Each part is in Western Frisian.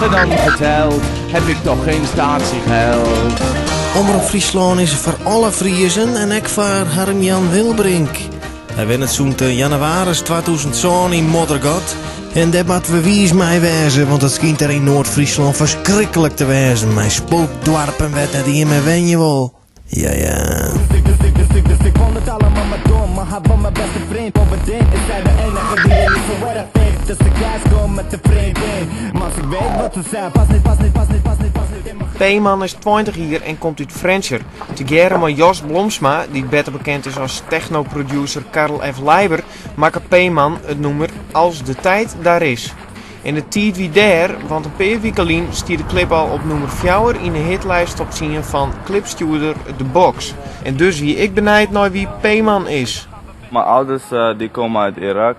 dagen dan geteld, heb ik toch geen statiegeld. Omrop Fryslân is foar alle Friezen en ek foar Harm Jan Wilbrink. Hy wennet sûnt jannewaris 2007 yn Moddergat. En dêr moatte we wiis mei wêze, want it skynt dêr yn Noard-Fryslân ferskriklik te wêzen mei spookdoarpen wêr't net ien mear wenje wol. Ja, ja. P-man is 20 jier en komt út Frjentsjer. Tegearre mei Jos Blomsma, dy't better bekend is as technoproducer Karl F. Leiber, makke P-man it nûmer Als de tijd daar is. En de tiid wie dêr, want in pear wike lyn stie de klip al op nûmer fjouwer yn de hitlist top tsien fan klipstjoerder The Box. En dus wie ik benijd nei wie P-man is. Mijn ouders die komen uit Irak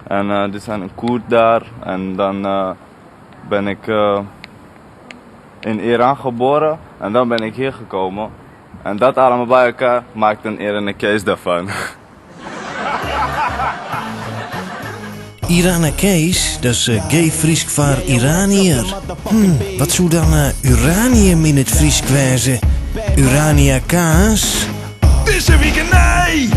en die zijn een Koerd daar. En dan ben ik in Iran geboren en dan ben ik hier gekomen. En dat allemaal bij elkaar maakt een Iranekees daarvan. Iranekees, dat is geef Frysk foar Iraniër. Wat soe dan uranium yn it Frysk wêze? Urania kaas? Dizze wike nij!